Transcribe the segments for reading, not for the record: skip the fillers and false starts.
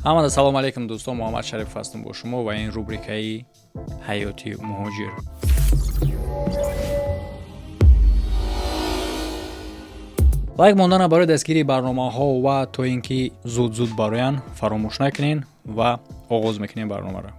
Ҳамада салом алейкум, дӯстон. Муҳаммад Шарипов ҳастам бо шумо ва ин рубрикаи «Ҳаёти муҳоҷир». Лайк мондана барои дастгирии барномаҳо ва то ин ки зуд зуд бароян фаромӯш накунен ва оғоз мекунем барномаро.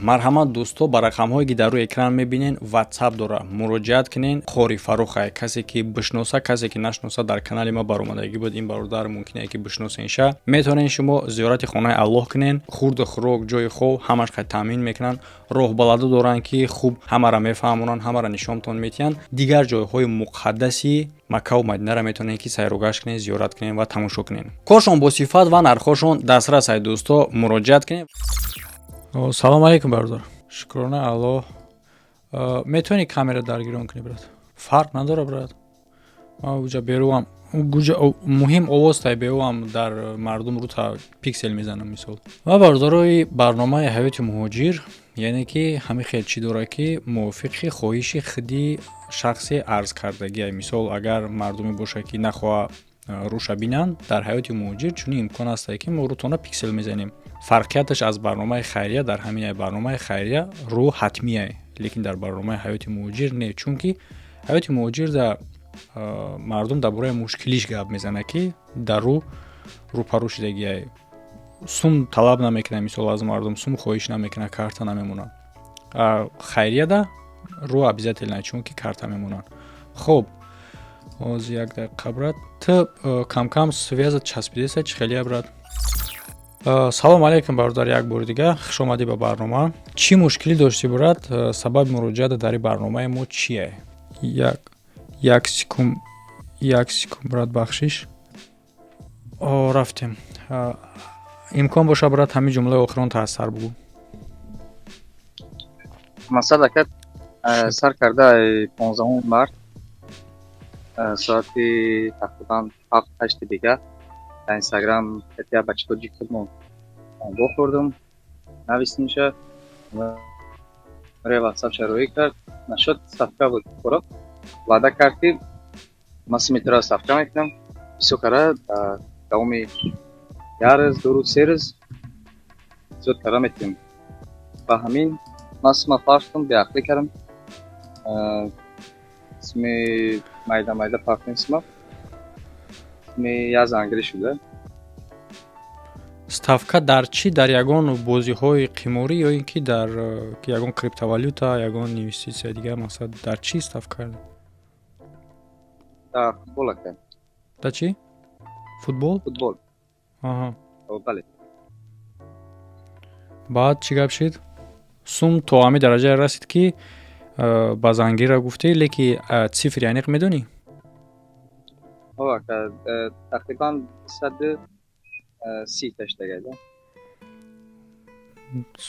Марҳамат, дӯсто, ба рақамҳое, ки дар рӯи экран мебинен, Ватсап дора, муроҷиат кунен. Қори Фаррухай, касе ки бишноса, касе ки нашноса, дар канали ма баромадагӣ буд ин бародар, мумкине ки бишносен ша. Метавонен шумо зиёрати хонаи Аллоҳ кунен, хурду хӯрок, ҷои хоб ҳамаш қай таъмин мекунанд. Роҳбаладо доранд, ки хуб ҳамаро мефаҳмонанд, ҳамаро нишонтон метиҳанд. Дигар ҷойҳои муқаддаси Маккаву Мадинаро метавонед, ки сайругашт кунед, зиёрат кунед ва тамошо кунед. Коршон бо сифат ва нархҳошон дастрас ай, дӯсто, муроҷиат кунед. Салом алейкум, бародар. Шукрона Аллоҳ. Метавонӣ камера даргирон кунӣ, брат? Фарқ надора, брат, уҷа берувам, муҳим овоз тай, берувам дар мардум рута пиксел мезанам, мисол. Ва бародарои барномаи «Ҳаёти муҳоҷир», яъне ки ҳамин хел чӣ дорад, ки мувофиқи хоҳиши худи шахси арзкардагия. Мисол, агар мардуме бошад, ки нахоҳа рӯша бинанд, дар «Ҳаёти муҳоҷир» чунин имкон ҳастае, ки мо рӯтона пиксел мезанем. Фарқияташ аз барномаи хайрия дар ҳамин: барномаи хайрия рӯ ҳатмие, лекин дар барномаи «Ҳаёти муҳоҷир» не, чунки «Ҳаёти муҳоҷир» да мардум дар бораи мушкилиш гап мезанад, ки дар рӯ рӯпарӯ шудагиай. Сум талаб намекунад, мисол, аз мардум сум хоҳиш намекунад, карта намемонад. Хайрияда рӯ обязательно, чунки карта мемонад. Хуб, ҳозир як дақиқа, брат, ту камкам связат часпидеса, чӣ хелия, брат? Салом алейкум, бародар, як бори дига хушомадӣ ба барнома. Чӣ мушкилӣ доштӣ, брат? Сабаби муроҷиата дар ин барномаи мо чие? Як секунд, як секунд, брат, бахшиш. Рафтем. Имкон боша, брат, ҳамин ҷумлаи охирон та аз сар бугӯ. Масал, ака, сар карда 15 март, соати тақрибан 7-8 дига дар Инстаграм я бача тоҷик худмон вохӯрдум, нависниша, ватсап шароӣ кард, нашод ставка буд. Хӯрок ваъда кард, ки ман симитра ставка мекунам. Бисёр кара дар давоми як рӯз, 2 рӯз, 3 рӯз зиёд кара метавем. Ба ҳамин ман сума партом, беақлӣ кардам, суми майда майда партем, сума суми як зангирӣ шуда. Ставка дар чӣ? Дар ягон бозиҳои қиморӣ ё ин ки дар ягон криптовалюта, ягон инвеститсия дигар? Мақсад, дар чӣ ставка кардем? Дар футбол, ака. Дар чӣ? Футбол? Футбол. Аҳа. Бале. Баъд чӣ гап шид? Сум то ҳамин дараҷае расид, ки ба зангира гуфтӣ, леки цифри аниқ медонӣ? Ака, тақрибан 130 таштагайда.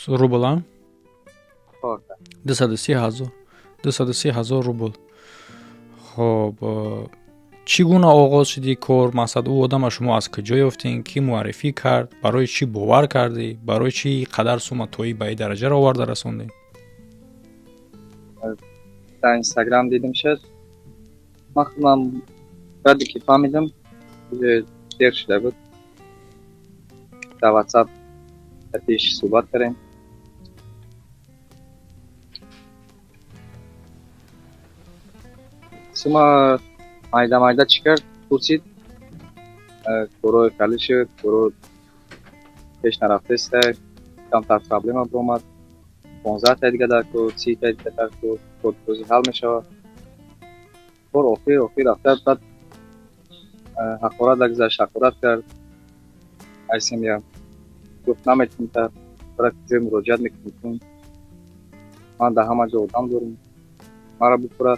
Рубл, а? 230 ҳазор, 230 ҳазор рубл. Хоб, чӣ гуна оғоз шуди кор? Мақсад, ӯ одама шумо аз куҷо ёфтем, кӣ муаррифӣ кард, барои чӣ бовар кардӣ, барои чӣ қадар сума тои ба ин дараҷаро оварда расондем? Дар Инстаграм дидим шуд. Ман худам баъде ки фаҳмидам, дер шуда буд. Дар Ватсап пеш суҳбат кардем. Сума майда майда чӣ кард, пурсид, корои хали шуд, коро пеш нарафтеста, камтар проблема биромад, 15 та дига дар кор, 30 та дига дар кор, кодбозӣ ҳал мешавад. Бор охир охир рафта, баъд ҳақорат дагзашт, ҳақорат кард. Айсемя гуфт, наметавонӣ, та бара куҷое муроҷиат мекунӣ, кун, ман дар ҳама ҷо одам дорам, маро бихӯра,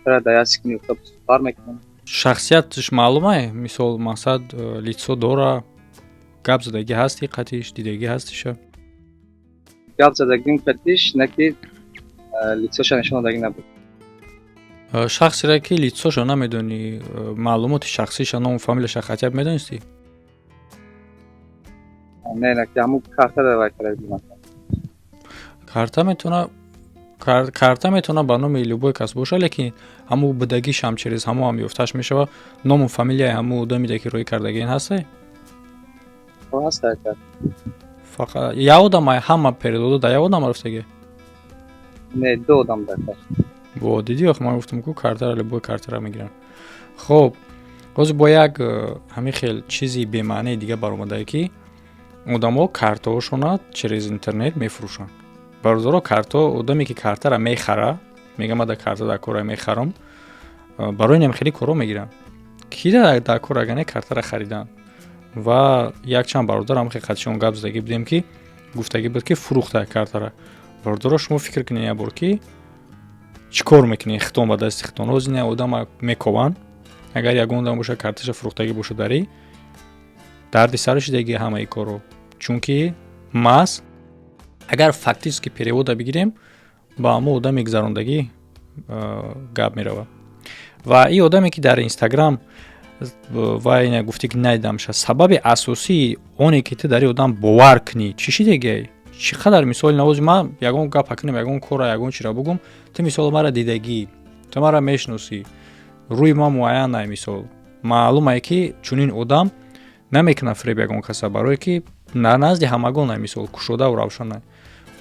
тара дар як секунд ёфта бар мекунам. Шахсияташ маълумае? Мисол, мақсад, лицо дора, гап задагӣ ҳасти қатиш, дидагӣ ҳастиша? Гап задагим қатиш, на ки лицоша нишон додагӣ набуд. Шахсере ки лицоша намедонӣ, маълумоти шахсиша, ному фамилияша хотя б медонистӣ? Не, на ки ҳамун карта давай карда будам. Карта метавона, карта метавона ба номи любой кас боша, лекин ҳамун будагишам через ҳамо ҳам ёфташ мешава. Ному фамилияи ҳамун одамиде, ки рӯй кардагиен, ҳасте? Ҳаст ака. Фақат як одам, ҳама перевод да як одам рафтаги? Не, ду одам дака. Во, дидӣ, ох, ман гуфтам ку, картара, любой картара мегирам. Хоб, ҳозир бо як ҳамин хел чизи бемаънии дига баромадае, ки одамо картаҳошона через интернет мефурӯшанд. Бародаро, карто, одаме ки картара мехара, мега, ма да карта дар кора мехарам, барои инам хеле коро мегирам, ки дар кор агане картара харидан. Ва якчанд бародар ҳам хеле қатишон гап задагӣ будем, ки гуфтагӣ буд, ки фурӯхта картара. Бародаро, шумо фикр кунед як бор, ки чӣ кор мекунед хитон ба дасти хитон. Ҳозир ин одама мекованд. Агар ягон одам боша, карташа фурӯхтагӣ боша, дари дарди сар шидаги ҳамаи корро, чунки мас агар фактически перевод а бигирем, ба ҳамо одаме гузарондагӣ гап меравад. Ва ин одаме ки дар Инстаграм ва ина гуфтӣ, ки надидамша, сабаби асосии оне ки ту дар ин одам бовар кунӣ, чӣ шидагиай? Чӣ қадар, мисоли навози, ман ягон гапа кунем, ягон кора, ягон чиро бугум, ту, мисол, мара дидагӣ, ту мара мешиносӣ, рӯи ман муайян ай, мисол, маълум ай, ки чунин одам намекунад фиреб ягон каса, барое ки дар назди ҳамагон ай, мисол, кушодаву равшан ай.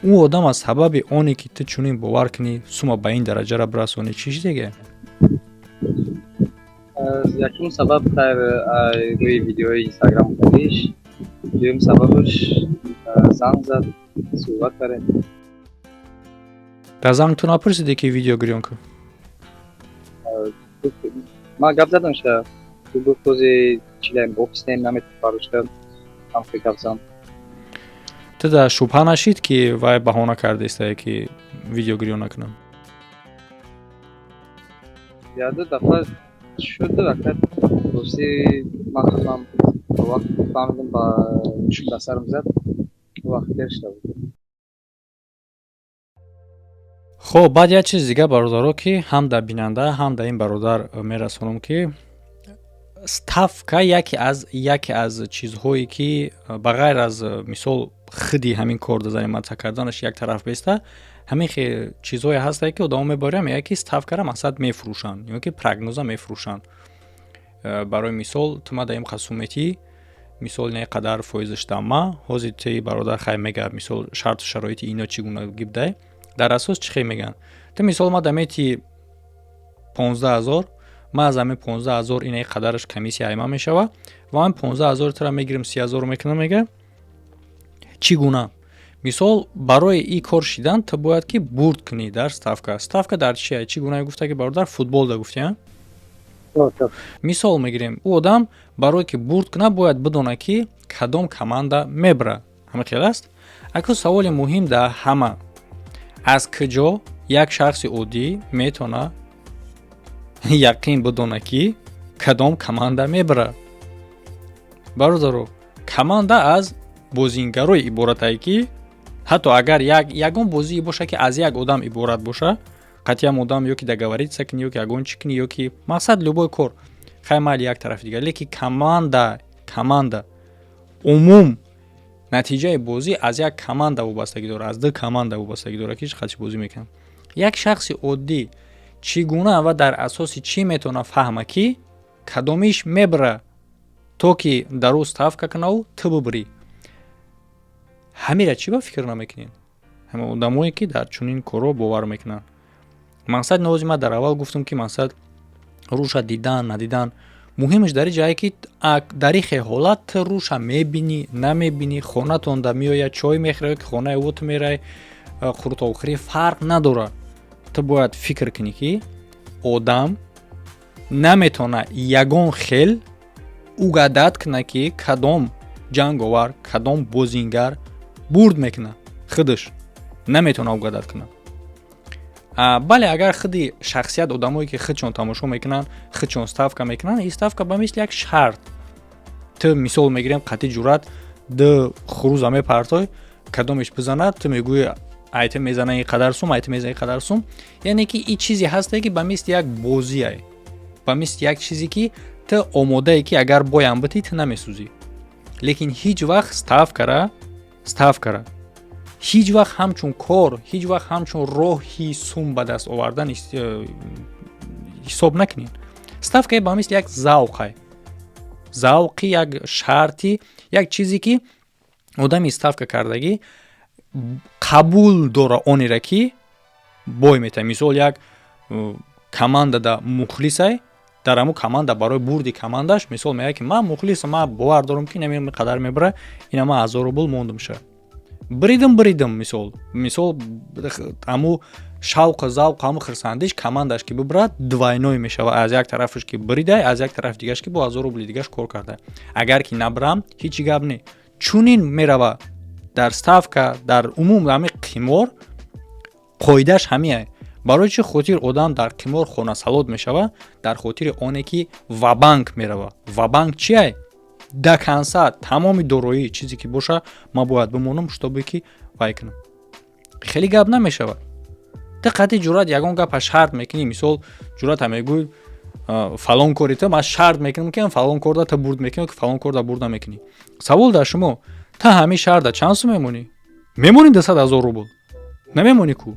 Ӯ одам аз сабаби оне ки ту чунин бовар кунӣ, сума ба ин дараҷара бирасонӣ, чӣ шидагиай? Якум сабаб дар рӯи видеои Инстаграм будагиш, дуюм сабабаш занг зад, суҳбат кардем. Дар занг ту напурсидӣ, ки видео гирён кун? Ман гап задам ша, гуфт, ҳози чилаем, офиснем, наметавон барошта ҳамхел гап зан. Ту дар шубҳа нашид, ки вай баҳона кардаистае, ки видео гирён накунам? Яду дафъа шуд ака. Рости, ман худам вақт фаҳмидам, ба чун ба сарам зад, вақт дер шуда буд. Хоб, баъд як чизи дига, бародаро, ки ҳам дар бинанда, ҳам дар ин бародар мерасонам, ки ставка яке аз чизҳое ки ба ғайр аз, мисол, хиди ҳамин кор заниматься карданаш як тараф беста, ҳамин чизҳое ҳастае, ки одамо мебарям, мегӯяд, ки ставкара, мақсад, мефурӯшанд ё ки прогноза мефурӯшанд. Барои мисол, ту ма даим қасуметӣ, мисол, не қадар фоизаш дама ҳозир ти бародар хай мега, мисол, шарту шароити ино чӣ гуна гибдай. Дар асос чӣ хел мегӯянд? Ту, мисол, ма дамети 15 000, ман аз ҳамин 15 000 инаи қадараш комиссия айма мешава ва ман 15 000 тура мегирам, 30 000 мекунам, мега. Чӣ гуна? Мисол, барои ин кор шидан ту бояд ки бурд кунӣ дар ставка. Ставка дар чи? Чӣ гуна гуфта, ки бародар футбол да гуфти? Мисол мегирем, ӯ одам барое ки бурд кунад, бояд бидонад, ки кадом команда мебарад. Ҳама хел аст. Акун саволи муҳим дар ҳама: аз куҷо як шахси оддӣ метавонад яқин бидонад, ки кадом команда мебарад? Бародаро, команда аз бозингарои иборатае, ки ҳатто агар ягон бозие боша, ки аз як одам иборат боша, қатъиам одам ё ки договориться кунӣ, ё ки ягон чӣ кунӣ, ё ки, мақсад, любой кор, хай, майли, як тарафи дигар. Лекин команда умум, натиҷаи бозӣ аз як команда вобастагӣ дорад, аз ду команда вобастагӣ дорад, ки чӣ бозӣ мекунанд. Як шахси оддӣ чӣ гуна ва дар асоси чӣ метавонад фаҳма, ки кадомиш мебара, то ки дар ӯ ставка кунаву ту бубурӣ? Ҳамира чӣ ба фикр намекунед, ҳама одамое ки дар чунин корҳо бовар мекунанд? Мақсад, нози ман дар аввал гуфтам, ки, мақсад, рӯша дидан, надидан муҳимаш дар ин ҷае, ки дар ихе ҳолат ту рӯша мебинӣ, намебинӣ, хонатонда меояд, чой мехӯра, ки хонаи ӯ ту мерай қуртобхӯрӣ, фарқ надорад. Ту бояд фикр кунӣ, ки одам наметавонад ягон хел угадать кунад, ки кадом ҷанговар, кадом бозингар бурд мекунад. Худаш наметавонад угадать кунад. Бале, агар худи шахсият, одамое ки худшон тамошо мекунанд, худшон ставка мекунанд, ин ставка ба мисли як шарт. Ту, мисол мегирем, қатъи ҷуръат ду хуруза мепартой, кадомеш бизанад, ту мегӯӣ, айта мезана ин қадар сум, айта мезана ин қадар сум. Яъне ки ин чизе ҳасте, ки ба мисли як бозие, ба мисли як чизе, ки ту омодае, ки агар боям битӣ, ту намесӯзӣ. Лекин ҳеҷ вақт ставкара ҳеҷ вақт ҳамчун кор, ҳеҷ вақт ҳамчун роҳи сум ба даст овардан ҳисоб накунед. Ставка ба мисли як завқай, завқи як шарти, Як чизе ки одами ставка кардагӣ қабул дора, онеро ки бой метавад. Мисол, як командада мухлисай, дар ҳамун команда барои бурди командаш, мисол, мегӯяд, ки ман мухлисам, ман бовар дорам, ки инам қадар мебара, ина ман 1000 рубл мондум ша, бридим, бридим. Мисол, ҳаму шавқу завқ, ҳаму хирсандиш, командаш ки бибарад, двойной мешавад. Аз як тарафаш ки бридай, аз як тарафи дигаш ки бо 1000 рубли дигаш кор карда. Агар ки набарам, ҳечи гап не. Чунин мерава дар ставка, дар умум ҳами қимор қоидааш ҳамия. Барои чӣ хотир одам дар қимор хонасалот мешава? Дар хотири оне ки ва-банк мерава. Ва-банк чиай? До конца тамоми дороӣ, чизе ки боша, ман бояд бимонам, чтобы ки вай кунам. Хеле гап намешавад. Ту қатъи ҷуръат ягон гапа шарт мекунӣ. Мисол, ҷуръата мегӯй: фалон кори ту ман шарт мекунам, ки фалон корда ту бурд мекунӣ, ки фалон корда бурд намекунӣ. Савол дар шумо: та ҳамин шарта чанд сум мемонӣ? Мемонӣ 200 000 рубл? Намемонӣ ку.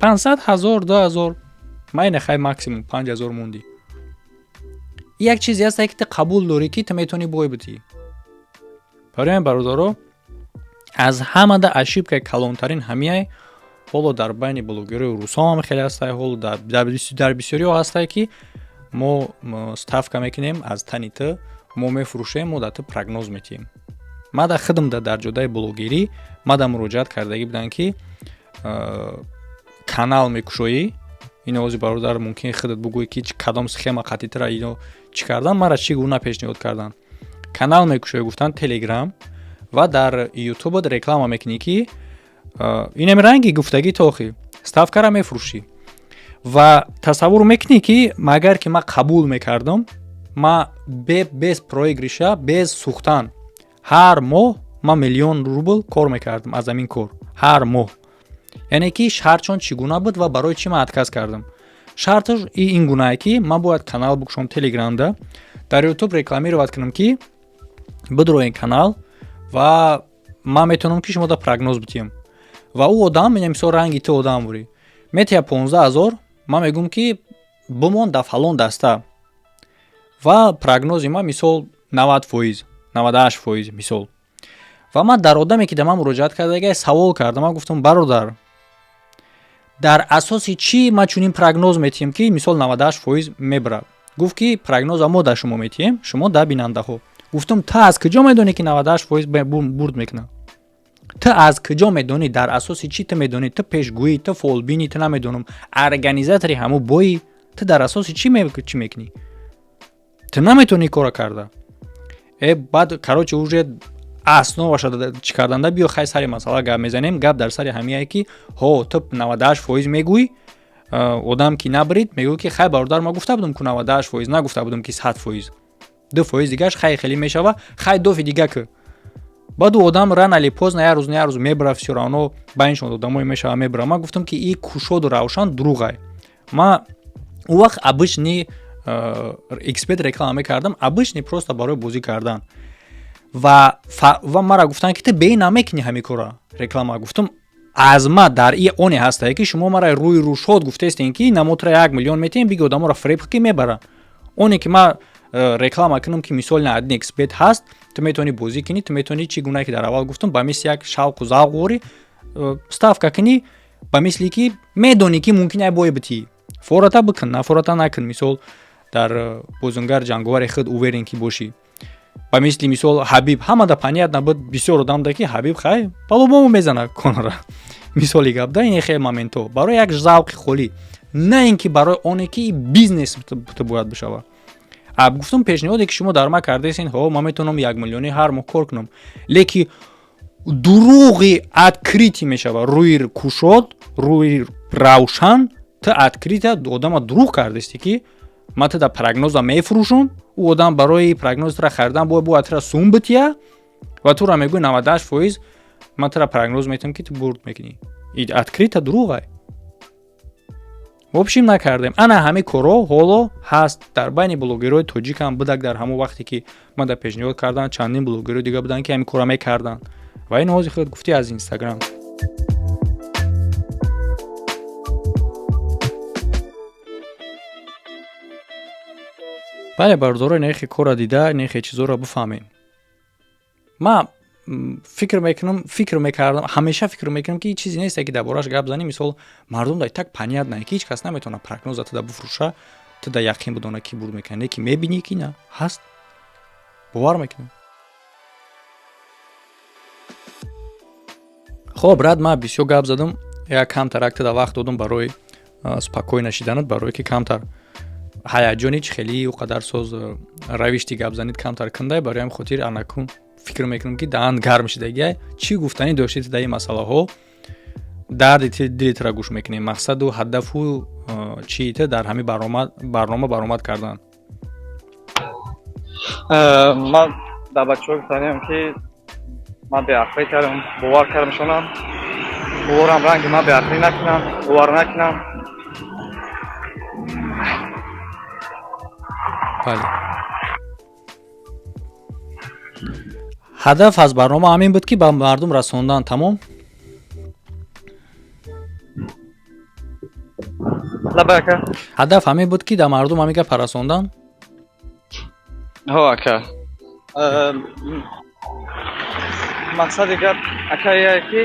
500 000, 2000, майна, хай, максимум 5000 мондӣ. Як чизе ҳаст, ки ту қабул дорӣ, ки ту метавонӣ бой бутӣ. Барои ҳамин, бародаро, аз ҳамада ошибкаи калонтарин ҳамияй. Ҳоло дар байни блогерои русҳо ҳам хеле ҳастай, ҳоло дар бисёриҳо ҳастай, ки мо ставка мекунем, аз тани ту мо мефурӯшем, мо дар ту прогноз метиҳем. Ман дар худам дар ҷодаи блогерӣ ма дар муроҷиат кардагӣ будам, ки канал мекушоӣ. Ино ози, бародар, мумкин худат бугӯӣ, ки кадом схема қатитра ино чӣ кардан, мара чӣ гуна пешниҳод кардан. Канал мекушоӣ, гуфтан, Телеграм ва дар Ютубат реклама мекунӣ, ки инами ранги гуфтагӣ то охи ставкара мефурӯшӣ. Ва тасаввур мекунӣ, ки магар ки ман қабул мекардам, ман без проигрыша, без сӯхтан ҳар моҳ ман миллион рубл кор мекардам аз ҳамин кор ҳар моҳ. Яъне ки шартшон чӣ гуна буд ва барои чӣ ман отказ кардам? Шарташ ин гунае, ки ман бояд канал бикушом Телеграмда, дар Ютуб рекламировать кунам, ки бидроен канал ва ман метавонам, ки шумо да прогноз битиҳам. Ва ӯ одам, мисол, ранги ту одам бурӣ, метия 15 000. Ман мегӯм, ки бимон да фалон даста ва прогнози ман, мисол, 90%, 98%, мисол. Ва ман дар одаме, ки да ман муроҷиат кардага, савол кардам. Ман гуфтам: «Бародар, дар асоси чӣ ман чунин прогноз метиҳем, ки, мисол, 98% мебарад?» Гуфт, ки прогноза мо да шумо метиҳем, шумо да бинандаҳо. Гуфтам: «Ту аз куҷо медонӣ, ки 98% бурд мекунад? Ту аз куҷо медонӣ? Дар асоси чӣ ту медонӣ? Ту пешгӯӣ, ту фолбинӣ, ту намедонам, организатори ҳамун бои, ту дар асоси чӣ чӣ мекунӣ? Ту наметавонӣ кора карда». Баъд, короче, уже основаша чӣ карданда. Биё, хай, сари масъала гап мезанем. Гап дар сари ҳамияе, ки ҳо, ту 98% мегӯӣ, одам ки набрид, мегӯй, ки хай, бародар, ма гуфта будам ку 98%, нагуфта будам, ки 100%, 2% дигаш хай хеле мешава, хай, дофи дига ки. Баъд ӯ одам рано или поздно, як рӯз, не як рӯз мебара, всё равно байншон одамое мешава, мебара. Ман гуфтам, ки и кушоду равшан дурӯғай. Ма ӯ вақт обычный эксперт реклама мекардам, обычный, просто барои бозӣ кардан. Ва мара гуфтанд, ки ту бе намекунӣ ҳамин кора реклама. Гуфтам: «Аз ма дар и оне ҳастае, ки шумо мара рӯи рӯшод гуфтестем, ки намотра 1 миллион метиҳем, биги одаморо фиреб, ки мебара». Оне ки ма реклама кунам, ки мисол, на один эксперт ҳаст, ту метавонӣ бозӣ кунӣ, ту метавонӣ, чӣ гуна ки дар аввал гуфтам, ба мисли як шавқу завқ ворӣ ставка кунӣ, ба мисли ки медонӣ, ки мумкин ай бой битӣ, фората бикун, нафората накун. Мисол, дар бозунгар ҷанговари худ уверен ки бошӣ, ба мисли мисол Ҳабиб, ҳамада понятно буд, бисёр одамда, ки Ҳабиб хай по-любому мезана Конора. Мисоли гап да, ин хел моментҳо барои як завқи холӣ, на ин ки барои оне ки бизнес ту бояд бишавад. Гуфтам: «Пешниҳоде ки шумо дар ма кардаесен, ҳо, ман метавонам 1 миллионӣ ҳар моҳ кор кунам, леки дурӯғи открытый мешавад, рӯи кушод, рӯи равшан, ту открыто одама дурӯғ кардасти, ки ман ту да прогноза мефурӯшам. Ӯ одам барои прогнозтра харидан бояд тура сум бития ва тура мегӯи 98% ман тура прогноз метиҳам, ки ту бурд мекунӣ. Открыто дурӯғай». В общем, накардем. Ана ҳамин корҳо ҳоло ҳаст дар байни блогерҳои тоҷикам будак. Дар ҳамон вақте ки ман дар пешниҳод кардан, чандин блогерҳои дига буданд, ки ҳамин корро мекарданд. Ва ин ҳози худ гуфтӣ аз Инстаграм. Бале, бародаро, нехе корра дида, нехе чизоро бифаҳмем. Ман фикр мекунам, фикр мекардам, ҳамеша фикр мекунам, ки чизе несте, ки дар борааш гап занӣ. Мисол, мардум дай так понятно, ки ҳеҷ кас наметавонад прогноза туда бифурӯша, ту да яқин бидона, ки бурд мекунӣ, не ки мебинӣ, ки на ҳаст, бовар мекунам. Хоб, брат, ман бисёр гап задам, як камтар туда вақт додам барои спокойно шиданат, барое ки камтар ҳаяҷони чи хеле ӯ қадар соз равишти гап занид камтар кундай. Барои ҳамин хотир анакун фикр мекунам, ки даҳан гарм шидагиай. Чӣ гуфтанӣ доштед дар ин масъалаҳо? Дарди дилитро гӯш мекунем. Мақсаду ҳадафу чиите дар ҳамин барнома баромад кардан? Ман дар бачаҳо гуфтаниям, ки ман беақлӣ кардам, бовар кардамшонам, боварам ранги ман беақлӣ накунам, бовар накунам. Бале, ҳадаф аз барнома ҳамин буд, ки ба мардум расондан, тамом. Лабай, ака. Ҳадаф ҳамин буд, ки дар мардум ҳамин гапа расондан. Ҳо, ака, мақсади гап, ака, ие ки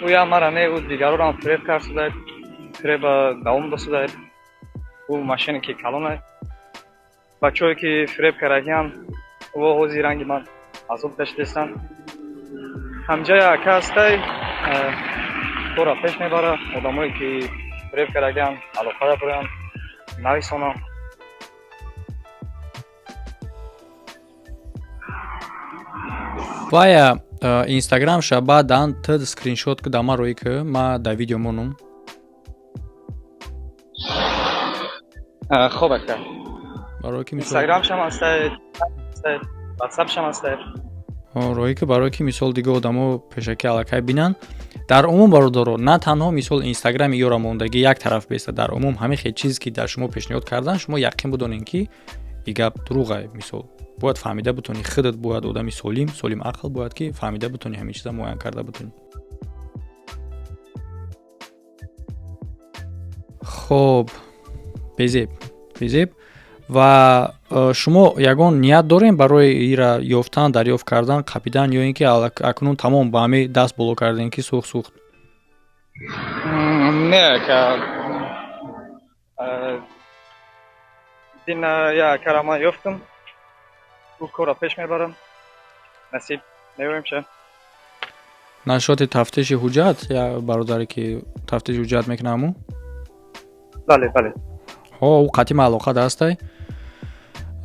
ӯя мара не, ӯ дигарорам фиреб кард шуда, фиреба давом дошуда. Ӯ мошенники калона. Бачаҳое ки фиреб кардагиам, ӯ ҳозир ранги ман азоб кашидастанд. Ҳамҷая ака ҳастай, кора пеш мебара. Одамое ки фиреб кардагиам, алоқа доранд, нависонам. Вая инстаграмша баъдан т скриншот ки дама рӯи ки ма дар видео монум. Хоб, ака. Барое ки инстаграмшам ҳастай, ватсапшам ҳастай. Роҳе ки барое ки мисол дига одамо пешакӣ аллакай бинанд. Дар умум, бародаро, на танҳо мисол инстаграми ёра мондагӣ як тараф беста, дар умум ҳамин хел чизе ки дар шумо пешниҳод кардан, шумо яқин бидонед, ки и гап дурӯғай. Мисол, бояд фаҳмида бутонӣ худат, бояд одами солим, солим ақл бояд ки фаҳмида бутонӣ, ҳамин чиза муайян карда бутонӣ. Хоб, безеб, безеб. Ва шумо ягон ният дорем барои ира ёфтан, дарёфт кардан, қапидан, ё ин ки акнун тамом, ба ҳамин даст боло кардем, ки сӯхт, сӯхт? Не, ака, дина я акара ман ёфтам, ӯ корро пеш мебарам, насиб меоем ша. Нашоти тафтиши ҳуҷҷат, я бародаре ки тафтиши ҳуҷҷат мекунад, ҳамун? Бале, бале. Ҳо, ӯ қатъи алоқа дастай.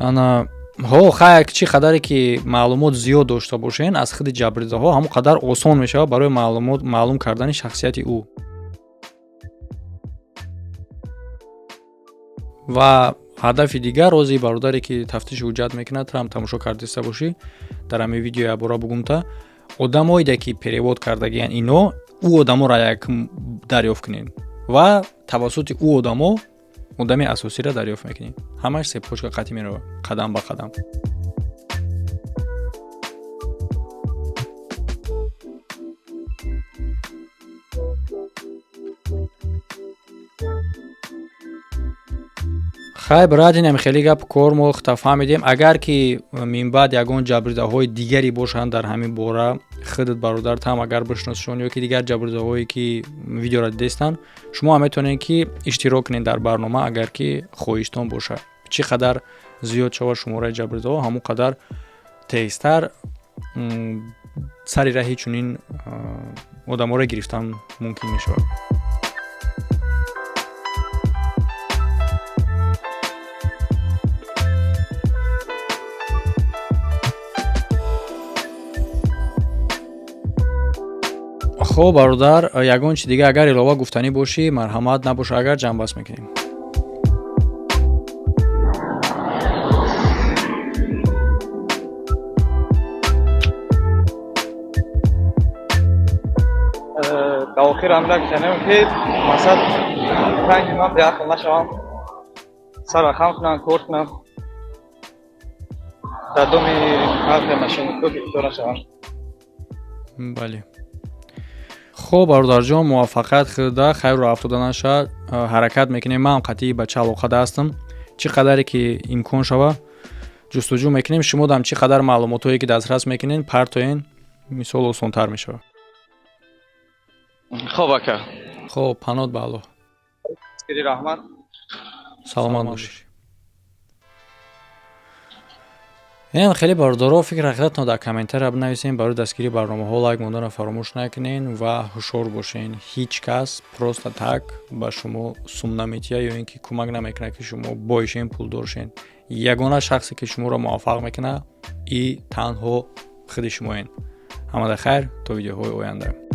Ана ҳо, хай, чӣ қадаре ки маълумот зиёд дошта бошен аз худи ҷабрдидаҳо, ҳамон қадар осон мешавад барои маълумот маълум кардани шахсияти ӯ. Ва ҳадафи дигар, рози бародаре ки тафтиши ҳуҷҷат мекунад, трам тамошо кардиста бошӣ, дар ҳамин видео якбора бугумта, одамоеде ки перевод кардагиян, ино ӯ одаморо як дарёфт кунед ва тавассути ӯ одамо одами асосиро дарёфт мекунед. Ҳамаш цепочка қатъӣ меравад, қадам ба қадам. Хай, брат, инам хеле гап кор мо хта фаҳмидем. Агар ки минбаъд ягон ҷабридаҳои дигаре бошанд дар ҳамин бора, худат, бародаратам, агар бишносшон ё ки дигар ҷабридаҳое ки видеоро дидестанд, шумо ҳам метавонед, ки иштирок кунед дар барнома, агар ки хоҳиштон бошад. Чӣ қадар зиёд шавад шумораи ҷабридаҳо, ҳамон қадар тезтар сари раҳи чунин одаморо гирифтан мумкин мешавад. Хоб, бародар, ягон чи дига агар илова гуфтанӣ бошӣ, марҳамат. Набоша агар, ҷамъбаст мекунем. Ба охир ҳамина гуфтанем, ки мақсад ранги ман беақл нашавам, сарра хам кунам, кор кунам, дар доми ҳарфе мошеннико гирифтор нашавам. Бале, хоб, бародарҷон, муваффақият хӯрда, хайру афтода нашавад. Ҳаракат мекунем, ман қатъии бача алоқада ҳастам, чӣ қадаре ки имкон шава. Ҷустуҷӯ мекунем. Шумо дам чӣ қадар маълумотҳое ки дастрас мекунен, партоен, мисол, осонтар мешавад. Хоб, ака. Хоб, панот ба Аллоҳ. Раҳмат. Саломат бошӣ. Ин хеле, бародаро, фикр ҳақиқатно дар комментария бинависем. Барои дастгирии барномаҳо лайк монданро фаромӯш накунен ва ҳушёр бошен: ҳеҷ кас просто так ба шумо сум наметиҳад ё ин ки кӯмак намекунад, ки шумо бойшен, пулдор шен. Ягона шахсе, ки шуморо муваффақ мекунад, и танҳо худи шумоен. Ҳамада хайр, то видеоҳои оянда.